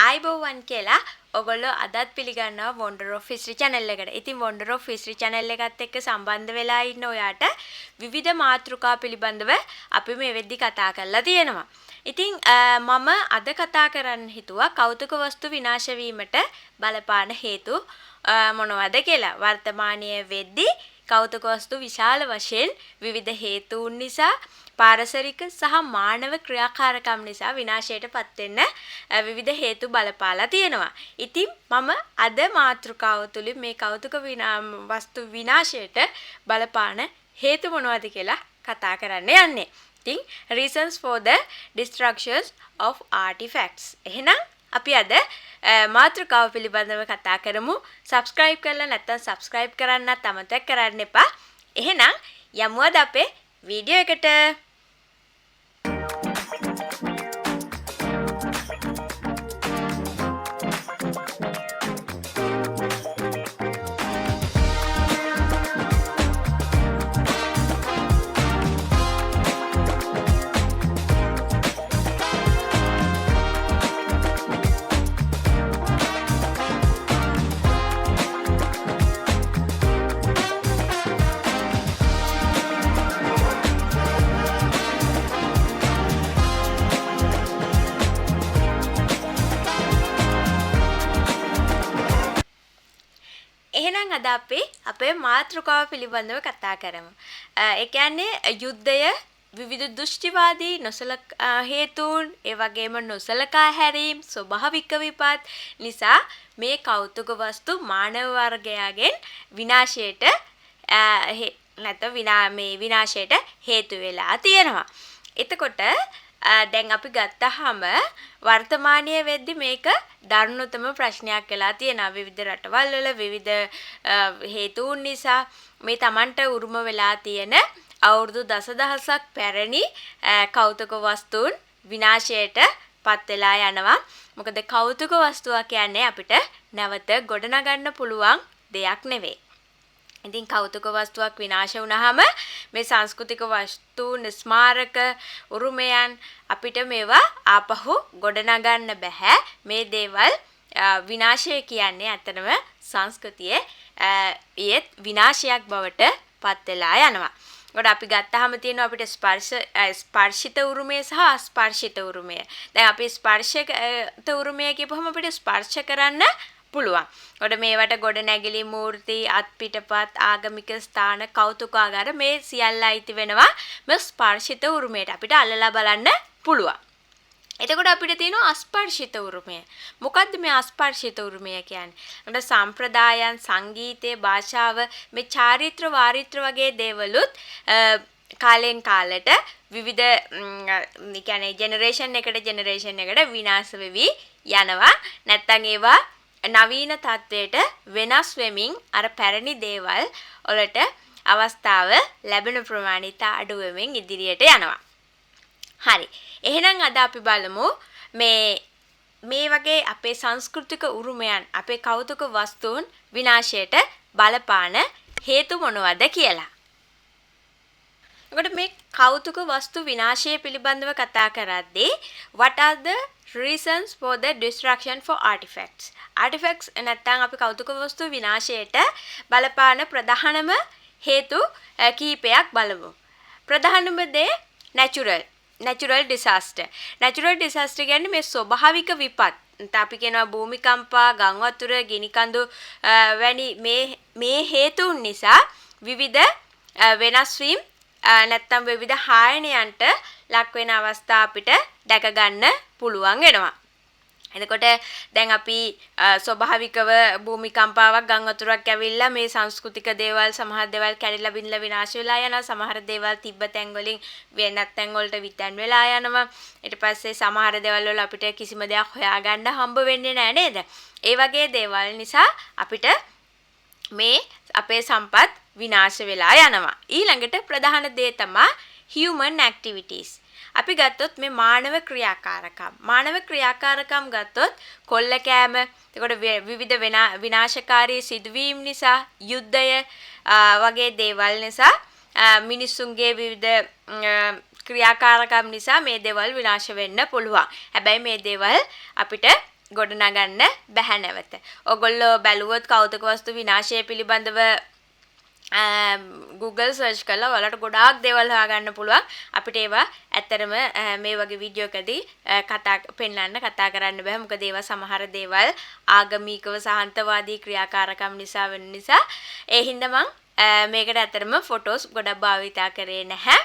ආයුබෝවන් කියලා ඔගොල්ලෝ අදත් පිළිගන්නවා Wonder of History channel එකට. ඉතින් Wonder of History channel එකත් එක්ක සම්බන්ධ වෙලා ඉන්න ඔයාට විවිධ මාතෘකා පිළිබඳව අපි මේ වෙද්දි කතා කරලා තියෙනවා. ඉතින් මම අද කතා කරන්න හිතුවා කෞතුක වස්තු විනාශ වීමට බලපාන හේතු මොනවද කියලා. වර්තමානයේ වෙද්දි කෞතුක වස්තු විශාල වශයෙන් විවිධ හේතුන් නිසා පාරිසරික සහ මානව ක්‍රියාකාරකම් නිසා විනාශයට පත් වෙන්න විවිධ හේතු බලපාලා තියෙනවා. ඉතින් මම අද මාතෘකාව තුලින් මේ කෞතුක වස්තු විනාශයට බලපාන හේතු මොනවද කියලා කතා කරන්න යන්නේ. ඉතින් reasons for the destructions of artifacts. එහෙනම් අපි අද මාතෘකාව පිළිබඳව කතා කරමු. සබ්ස්ක්‍රයිබ් කරලා නැත්නම් සබ්ස්ක්‍රයිබ් කරන්නත් අමතක කරන්න එපා. එහෙනම් යමු අද අපේ වීඩියෝ එකට. එහෙනම් අද අපි අපේ මාතෘකාව පිළිබඳව කතා කරමු. ඒ කියන්නේ යුද්ධය, විවිධ දෘෂ්ටිවාදී හේතුන්, ඒ වගේම නොසලකා හැරීම්, ස්වභාවික විපත් නිසා මේ කෞතුක වස්තු මානව වර්ගයාගෙන් විනාශයට නැත්නම් මේ විනාශයට හේතු වෙලා තියෙනවා. එතකොට දැන් අපි ගත්තහම වර්තමානයේ වෙද්දි මේක දරුණුතම ප්‍රශ්නයක් වෙලා තියෙනවා. විවිධ රටවල් වල විවිධ හේතුන් නිසා මේ තමන්ට උරුම වෙලා තියෙන අවුරුදු දසදහසක් පැරණි කෞතුක වස්තුන් විනාශයට පත් වෙලා යනවා. මොකද කෞතුක වස්තුවක් කියන්නේ අපිට නැවත ගොඩනගන්න පුළුවන් දෙයක් නෙවෙයි. ඉතින් කෞතුක වස්තුවක් විනාශ වුණාම මේ සංස්කෘතික වස්තුන්, ස්මාරක, උරුමයන් අපිට මේවා ආපහු ගොඩනගන්න බෑ. මේ දේවල් විනාශය කියන්නේ ඇත්තටම සංස්කෘතියේ ඊයේත් විනාශයක් බවට පත් වෙලා යනවා. ඒකට අපි ගත්තාම තියෙනවා අපිට ස්පර්ශිත උරුමය සහ අස්පර්ශිත උරුමය. දැන් අපි ස්පර්ශිත උරුමය කියපුවම අපිට ස්පර්ශ කරන්න පුළුවන්. ඒකට මේවට ගොඩනැගිලි, මූර්ති, අත්පිටපත්, ආගමික ස්ථාන, කෞතුකාගාර මේ සියල්ල අයිති වෙනවා මේ ස්පර්ශිත උරුමයට. අපිට අල්ලලා බලන්න පුළුවන්. එතකොට අපිට තියෙනවා අස්පර්ශිත උරුමය. මොකද්ද මේ අස්පර්ශිත උරුමය කියන්නේ? අපිට සම්ප්‍රදායන්, සංගීතය, භාෂාව, මේ චාරිත්‍ර වාරිත්‍ර වගේ දේවලුත් කාලෙන් කාලට විවිධ ඒ කියන්නේ ජෙනරේෂන් එකට ජෙනරේෂන් එකට විනාශ වෙවි යනවා. නැත්තම් ඒවා නවීන තත්වයට වෙනස් වෙමින් අර පැරණි දේවල් වලට අවස්ථාව ලැබෙන ප්‍රමාණය ඉතා අඩු වෙමින් ඉදිරියට යනවා. හරි. එහෙනම් අද අපි බලමු මේ වගේ අපේ සංස්කෘතික උරුමයන්, අපේ කෞතුක වස්තුන් විනාශයට බලපාන හේතු මොනවද කියලා. එතකොට මේ කෞතුක වස්තු විනාශය පිළිබඳව කතා කරද්දී what are the reasons for the destruction for artifacts? Artifacts නැත්තම් අපි කෞතුක වස්තු විනාශයට බලපාන ප්‍රධානම හේතු කිහිපයක් බලමු. ප්‍රධානම දේ natural disaster. Natural disaster කියන්නේ මේ ස්වභාවික විපත්. නැත්නම් අපි කියනවා භූමිකම්පා, ගම් වතුර, ගිනි කඳු වැනි මේ හේතුන් නිසා විවිධ වෙනස් වීම් නැත්නම් විවිධ හානියන්ට ලක් වෙන අවස්ථා අපිට දැක ගන්න පුළුවන් වෙනවා. එතකොට දැන් අපි ස්වභාවිකව භූමිකම්පාවක්, ගම් වතුරක් ඇවිල්ලා මේ සංස්කෘතික දේවල් සමහර දේවල් කැඩිලා බිඳලා විනාශ වෙලා යනවා. සමහර දේවල් තිබ්බ තැන් වලින් වෙනත් තැන් වලට විතැන් වෙලා යනවා. ඊට පස්සේ සමහර දේවල් වල අපිට කිසිම දෙයක් හොයාගන්න හම්බ වෙන්නේ නෑ නේද? ඒ වගේ දේවල් නිසා අපිට මේ අපේ සම්පත් විනාශ වෙලා යනවා. ඊළඟට ප්‍රධාන දේ තමා human activities. අපි ගත්තොත් මේ මානව ක්‍රියාකාරකම්. මානව ක්‍රියාකාරකම් ගත්තොත් කොල්ල කෑම, එතකොට විවිධ විනාශකාරී සිදුවීම් නිසා, යුද්ධය වගේ දේවල් නිසා, මිනිස්සුන්ගේ විවිධ ක්‍රියාකාරකම් නිසා මේ දේවල් විනාශ වෙන්න පුළුවන්. හැබැයි මේ දේවල් අපිට ගොඩනගන්න බැහැ නැවත. ඔයගොල්ලෝ බැලුවොත් කෞතුක වස්තු විනාශය පිළිබඳව Google search කරලා ඔයාලට ගොඩාක් දේවල් හොයාගන්න පුළුවන්. අපිට ඒවා ඇත්තටම මේ වගේ වීඩියෝ එකදී කතා පෙන්වන්න කතා කරන්න බෑ. මොකද ඒවා සමහර දේවල් ආගමිකව සාන්තවාදී ක්‍රියාකාරකම් නිසා වෙන නිසා. ඒ හින්දා මං මේකට ඇත්තටම ෆොටෝස් ගොඩක් භාවිතා කරේ නැහැ.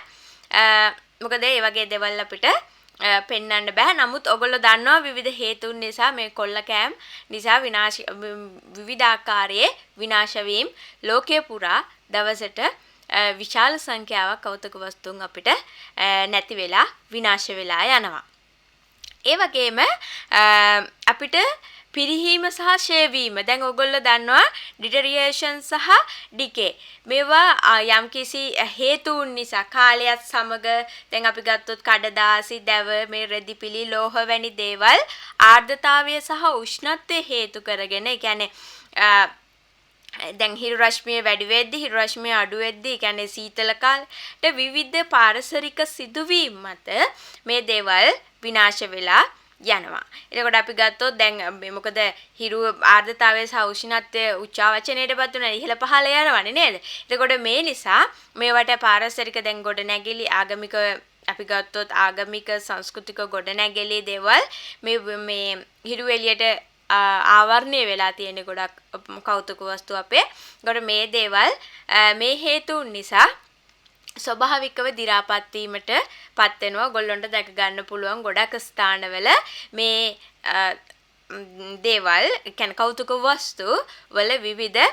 මොකද ඒ වගේ දේවල් අපිට පෙන්වන්න බෑ. නමුත් ඔයගොල්ලෝ දන්නවා විවිධ හේතුන් නිසා, මේ කොල්ල කෑම් නිසා විනාශ විවිධාකාරයේ විනාශ වීම් ලෝකය පුරා දවසට විශාල සංඛ්‍යාවක් කෞතුක වස්තුන් අපිට නැති වෙලා විනාශ වෙලා යනවා. ඒ වගේම අපිට පිරිහීම සහ ක්ෂය වීම. දැන් ඔයගොල්ලෝ දන්නවා ඩිටරියේෂන් සහ ඩිකේ. මේවා යම්කිසි හේතුන් නිසා කාලයත් සමග, දැන් අපි ගත්තොත් කඩදාසි, දැව, මේ රෙදි පිළි, ලෝහ වැනි දේවල් ආර්ද්‍රතාවය සහ උෂ්ණත්වය හේතු කරගෙන, ඒ කියන්නේ දැන් හිරු රශ්මිය වැඩි වෙද්දි, හිරු රශ්මිය අඩු වෙද්දි, ඒ කියන්නේ සීතල කාලේ විවිධ පාරිසරික සිදුවීම් මත මේ දේවල් විනාශ වෙලා යනවා. එතකොට අපි ගත්තොත් දැන් මේ මොකද හිරු ආර්ද්‍රතාවය සහ උෂ්ණත්වය උච්චාවචනයට පත් වුණා, ඉහළ පහළ යනවනේ නේද? එතකොට මේ නිසා මේවට පාරිසරික දැන් ගොඩනැගිලි ආගමික, අපි ගත්තොත් ආගමික සංස්කෘතික ගොඩනැගිලි දේවල් මේ මේ හිරු එළියට ආවරණය වෙලා තියෙන ගොඩක් කෞතුක වස්තු අපේ. එතකොට මේ දේවල් මේ හේතුන් නිසා ස්වභාවිකව දි รา පත් වීමට පත් වෙනවා. ඔයගොල්ලන්ට දැක ගන්න පුළුවන් ගොඩක් ස්ථානවල මේ දේවල්, ඒ කියන්නේ කෞතුක වස්තු වල විවිධ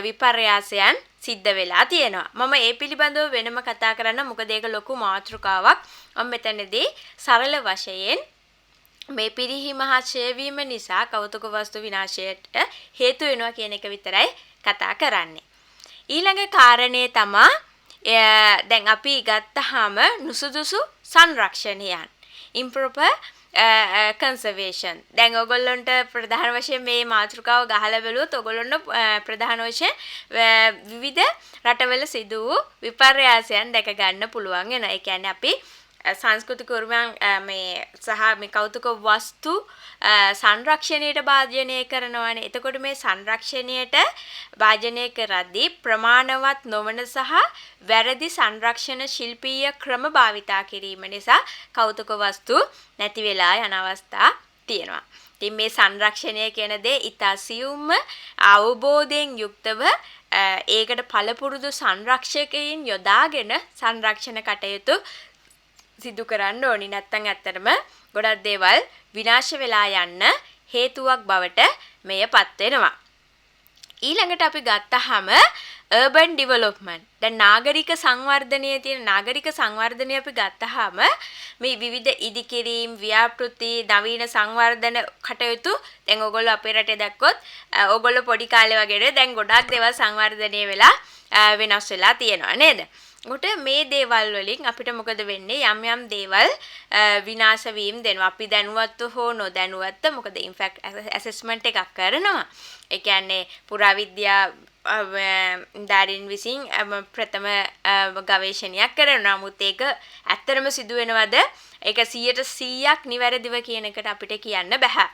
විපර්යාසයන් සිද්ධ වෙලා තියෙනවා. මම ඒ පිළිබඳව වෙනම කතා කරන්න, මොකද ඒක ලොකු මාතෘකාවක්. මම මෙතනදී සරල වශයෙන් මේ පිරිහීම හා ක්ෂය වීම නිසා කෞතුක වස්තු විනාශයට හේතු වෙනවා කියන එක විතරයි කතා කරන්නේ. ඊළඟ කාරණය තමා දැන් අපි ගත්තහම නුසුදුසු සංරක්ෂණයන්, ඉම්ප්‍රොපර් කන්සර්වේෂන්. දැන් ඔයගොල්ලන්ට ප්‍රධාන වශයෙන් මේ මාතෘකාව ගහලා බැලුවොත් ඔයගොල්ලන්ට ප්‍රධාන වශයෙන් විවිධ රටවල සිදු වූ විපර්යාසයන් දැක ගන්න පුළුවන් වෙනවා. ඒ කියන්නේ අපි සංස්කෘතික උරුමයන් මේ සහ මේ කෞතුක වස්තු සංරක්ෂණයට භාජනය කරනවානේ. එතකොට මේ සංරක්ෂණයට භාජනය කරද්දී ප්‍රමාණවත් නොවන සහ වැරදි සංරක්ෂණ ශිල්පීය ක්‍රම භාවිතා කිරීම නිසා කෞතුක වස්තු නැති වෙලා යන අවස්ථා තියෙනවා. ඉතින් මේ සංරක්ෂණය කියන දේ ඉතා සියුම්ව අවබෝධයෙන් යුක්තව ඒකට පළපුරුදු සංරක්ෂකයින් යොදාගෙන සංරක්ෂණ කටයුතු සිදු කරන්න ඕනි. නැත්තම් ඇත්තටම ගොඩක් දේවල් විනාශ වෙලා යන්න හේතුවක් බවට මෙය පත් වෙනවා. ඊළඟට අපි ගත්තහම අර්බන් ඩිවලොප්මන්ට්. දැන් නාගරික සංවර්ධනයේ තියෙන නාගරික සංවර්ධනය අපි ගත්තහම මේ විවිධ ඉදිකිරීම්, ව්‍යාපෘති, නවීන සංවර්ධන කටයුතු, දැන් ඔයගොල්ලෝ අපේ රටේ දැක්කොත් ඔයගොල්ලෝ පොඩි කාලේ වගේ නෙවෙයි, දැන් ගොඩාක් දේවල් සංවර්ධනය වෙලා වෙනස් වෙලා තියෙනවා නේද? එතකොට මේ දේවල් වලින් අපිට මොකද වෙන්නේ? යම් යම් දේවල් විනාශ වීම දෙනවා. අපි දැනුවත්ව හෝ නොදැනුවත්ව, මොකද ඉම්පැක්ට් ඇසෙස්මන්ට් එකක් කරනවා. ඒ කියන්නේ පුරාවිද්‍යා ධාරීන් විසින් ප්‍රථම ගවේෂණයක් කරනවා. නමුත් ඒක ඇත්තටම සිදු වෙනවද? ඒක 100%ක් නිවැරදිව කියන එකට අපිට කියන්න බැහැ.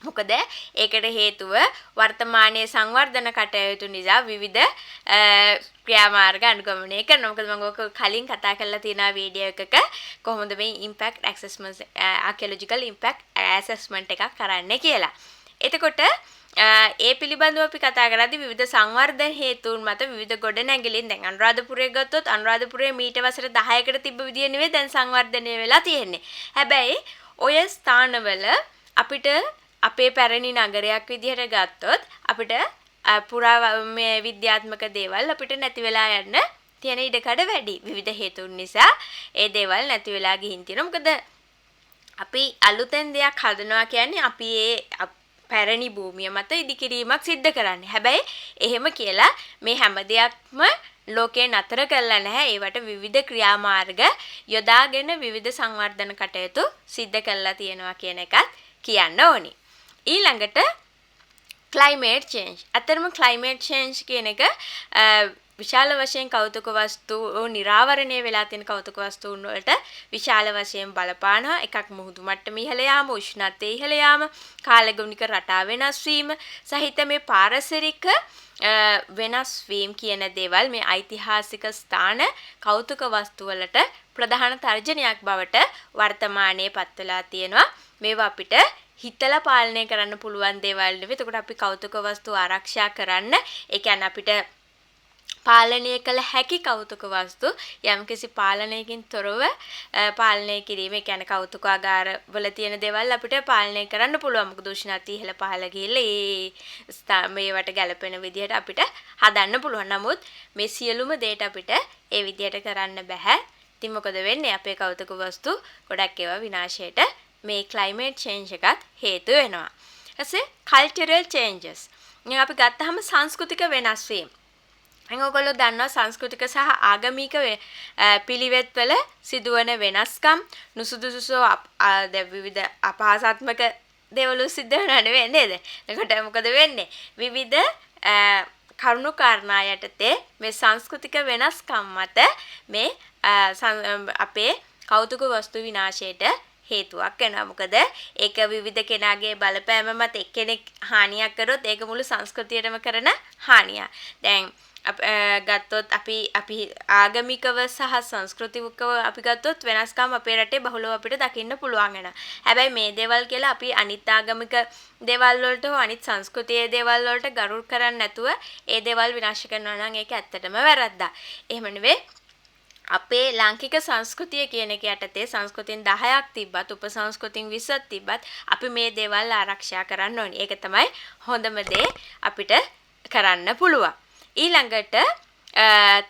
මොකද ඒකට හේතුව වර්තමානයේ සංවර්ධන කටයුතු නිසා විවිධ ක්‍රියාමාර්ග අනුගමනය කරනවා. මොකද මම ඔක කලින් කතා කරලා තියෙනවා වීඩියෝ එකක, කොහොමද මේ ඉම්පැක්ට් ඇසෙස්මන්ට්, ආකියොලොජිකල් ඉම්පැක්ට් ඇසෙස්මන්ට් එකක් කරන්නේ කියලා. එතකොට ඒ පිළිබඳව අපි කතා කරද්දී විවිධ සංවර්ධන හේතුන් මත විවිධ ගොඩනැගිලින්, දැන් අනුරාධපුරය ගත්තොත් අනුරාධපුරයේ මීට වසර 10කට තිබ්බ විදිය නෙවෙයි දැන් සංවර්ධනය වෙලා තියෙන්නේ. හැබැයි ඔය ස්ථානවල අපිට අපේ පැරණි නගරයක් විදිහට ගත්තොත් අපිට පුරා මේ විද්‍යාත්මක දේවල් අපිට නැති වෙලා යන්න තියෙන ඉඩකඩ වැඩි. විවිධ හේතුන් නිසා ඒ දේවල් නැති වෙලා ගිහින් තියෙනවා. මොකද අපි අලුතෙන් දෙයක් හදනවා කියන්නේ අපි ඒ පැරණි භූමිය මත ඉදිකිරීමක් සිද්ධ කරන්නේ. හැබැයි එහෙම කියලා මේ හැම දෙයක්ම ලෝකේ නතර කරලා නැහැ. ඒවට විවිධ ක්‍රියාමාර්ග යොදාගෙන විවිධ සංවර්ධන කටයුතු සිද්ධ කරලා තියෙනවා කියන එකත් කියන්න ඕනි. ඊළඟට ක්ලයිමේට් චේන්ජ්. ඇත්තටම ක්ලයිමේට් චේන්ජ් කියන එක විශාල වශයෙන් කෞතුක වස්තු නිරාවරණය වෙලා තියෙන කෞතුක වස්තුන් වලට විශාල වශයෙන් බලපානවා. එකක් මුහුදු මට්ටම ඉහළ යාම, උෂ්ණත්වය ඉහළ යාම, කාලගුණික රටා වෙනස් වීම සහිත මේ පාරිසරික වෙනස් වීම් කියන දේවල් මේ ඓතිහාසික ස්ථාන කෞතුක වස්තු වලට ප්‍රධාන තර්ජනයක් බවට වර්තමානයේ පත් වෙලා තියෙනවා. මේවා අපිට හිතලා පාලනය කරන්න පුළුවන් දේවල් නෙවෙයි. එතකොට අපි කෞතුක වස්තු ආරක්ෂා කරන්න, ඒ කියන්නේ අපිට පාලනය කළ හැකි කෞතුක වස්තු යම්කිසි පාලනයකින් තොරව පාලනය කිරීම. ඒ කියන්නේ කෞතුකාගාර වල තියෙන දේවල් අපිට පාලනය කරන්න පුළුවන්. මොකද උෂ්ණත්වය ඉහළ පහළ ගිහිල්ලා ඒ මේවට ගැලපෙන විදිහට අපිට හදන්න පුළුවන්. නමුත් මේ සියලුම දේට අපිට ඒ විදිහට කරන්න බැහැ. ඉතින් මොකද වෙන්නේ? අපේ කෞතුක වස්තු ගොඩක් ඒවා විනාශයට මේ ක්ලයිමේට් චේන්ජ් එකත් හේතු වෙනවා. ඊපස්සේ කල්චරල් චේන්ජස්. ඉතින් අපි ගත්තහම සංස්කෘතික වෙනස් වීම. දැන් ඔයගොල්ලෝ දන්නවා සංස්කෘතික සහ ආගමික පිළිවෙත්වල සිදුවන වෙනස්කම්, නුසුදුසු දැන් විවිධ අපහාසාත්මක දේවලුත් සිද්ධ වෙනව නෙවෙයි නේද? එතකොට මොකද වෙන්නේ? විවිධ කරුණු කාරණා යටතේ මේ සංස්කෘතික වෙනස්කම් මත මේ අපේ කෞතුක වස්තු විනාශයට හේතුවක් වෙනවා. මොකද ඒක විවිධ කෙනාගේ බලපෑම මත එක්කෙනෙක් හානියක් කරොත් ඒක මුළු සංස්කෘතියටම කරන හානියක්. දැන් ගත්තොත් අපි අපි ආගමිකව සහ සංස්කෘතිකව අපි ගත්තොත් වෙනස්කම් අපේ රටේ බහුලව අපිට දකින්න පුළුවන් වෙනවා. හැබැයි මේ දේවල් කියලා අපි අනිත් ආගමික දේවල් වලට හෝ අනිත් සංස්කෘතියේ දේවල් වලට ගරු කරන්නේ නැතුව ඒ දේවල් විනාශ කරනවා නම් ඒක ඇත්තටම වැරද්දක්. එහෙම නෙවෙයි, අපේ ලාංකික සංස්කෘතිය කියන එක යටතේ සංස්කෘතීන් 10ක් තිබ්බත්, උපසංස්කෘතීන් 20ක් තිබ්බත් අපි මේ දේවල් ආරක්ෂා කරන්න ඕනි. ඒක තමයි හොඳම දේ අපිට කරන්න පුළුවන්. ඊළඟට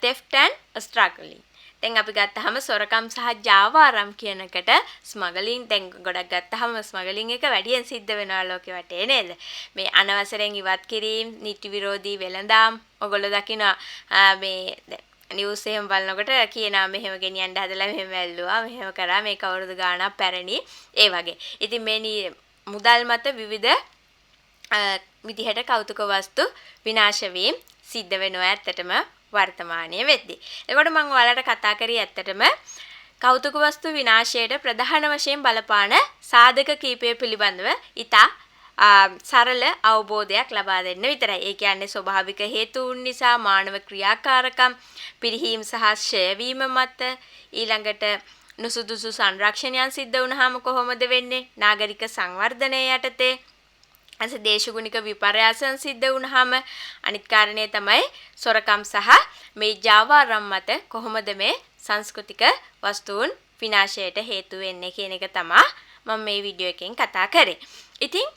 theft and smuggling. දැන් අපි ගත්තහම සොරකම් සහ ජාවාරම් කියන එකට ස්මගලින්, දැන් ගොඩක් ගත්තහම ස්මගලින් එක වැඩියෙන් සිද්ධ වෙනවා ලෝකෙ වටේ නේද? මේ අනවසරයෙන් ඉවත් කිරීම, නීති විරෝධී වෙළඳාම්. ඔයගොල්ලෝ දකිනවා මේ නිවුස් එහෙම බලනකොට කියනවා මෙහෙම ගෙනියන්න හදලා මෙහෙම ඇල්ලුවා, මෙහෙම කරා, මේක අවුරුදු ගාණක් පැරණි ඒ වගේ. ඉතින් මේ මුදල් මත විවිධ විදිහට කෞතුක වස්තු විනාශ වීම සිද්ධ වෙනවා ඇත්තටම වර්තමානයේ වෙද්දි. එතකොට මම ඔයාලට කතා කරේ ඇත්තටම කෞතුක වස්තු විනාශයට ප්‍රධාන වශයෙන් බලපාන සාධක කීපය පිළිබඳව ඉතා සරල අවබෝධයක් ලබා දෙන්න විතරයි. ඒ කියන්නේ ස්වභාවික හේතුන් නිසා, මානව ක්‍රියාකාරකම්, පිරිහීම සහ ක්ෂය වීම මත, ඊළඟට නුසුදුසු සංරක්ෂණයන් සිද්ධ වුණාම කොහොමද වෙන්නේ? නාගරික සංවර්ධනය යටතේ දේශගුණික විපර්යාසයන් සිද්ධ වුණාම, අනිත් කාරණය තමයි සොරකම් සහ මේ ජාවාරම් මත කොහොමද මේ සංස්කෘතික වස්තුන් විනාශයට හේතු වෙන්නේ කියන එක තමා මම මේ වීඩියෝ එකෙන් කතා කරේ. ඉතින්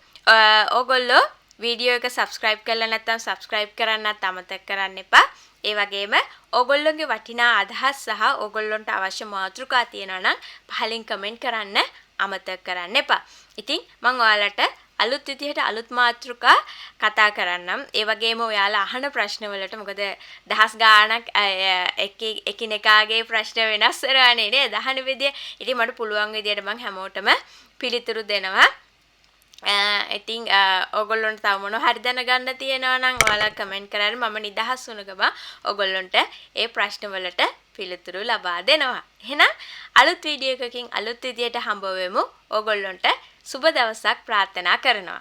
ඕගොල්ලෝ වීඩියෝ එක සබ්ස්ක්‍රයිබ් කරලා නැත්නම් සබ්ස්ක්‍රයිබ් කරන්නත් අමතක කරන්න එපා. ඒ වගේම ඕගොල්ලොන්ගේ වටිනා අදහස් සහ ඕගොල්ලොන්ට අවශ්‍ය මාතෘකා තියෙනවා නම් පහලින් කමෙන්ට් කරන්න අමතක කරන්න එපා. ඉතින් මං ඔයාලට අලුත් විදිහට අලුත් මාතෘකා කතා කරන්නම්. ඒ වගේම ඔයාලා අහන ප්‍රශ්න වලට, මොකද දහස් ගාණක් එකිනෙකාගේ ප්‍රශ්න වෙනස් වෙනවානේ නේද අහන විදිය. ඉතින් මට පුළුවන් විදියට මං හැමෝටම පිළිතුරු දෙනවා. ඉතින් ඔයගොල්ලොන්ට තව මොනවා හරි දැනගන්න තියෙනවා නම් ඔයාලා කමෙන්ට් කරන්න. මම නිදහස් වුණ ගමන් ඔයගොල්ලොන්ට ඒ ප්‍රශ්න වලට පිළිතුරු ලබා දෙනවා. එහෙනම් අලුත් වීඩියෝ එකකින් අලුත් විදියට හම්බ වෙමු. ඔයගොල්ලොන්ට සුබ දවසක් ප්‍රාර්ථනා කරනවා.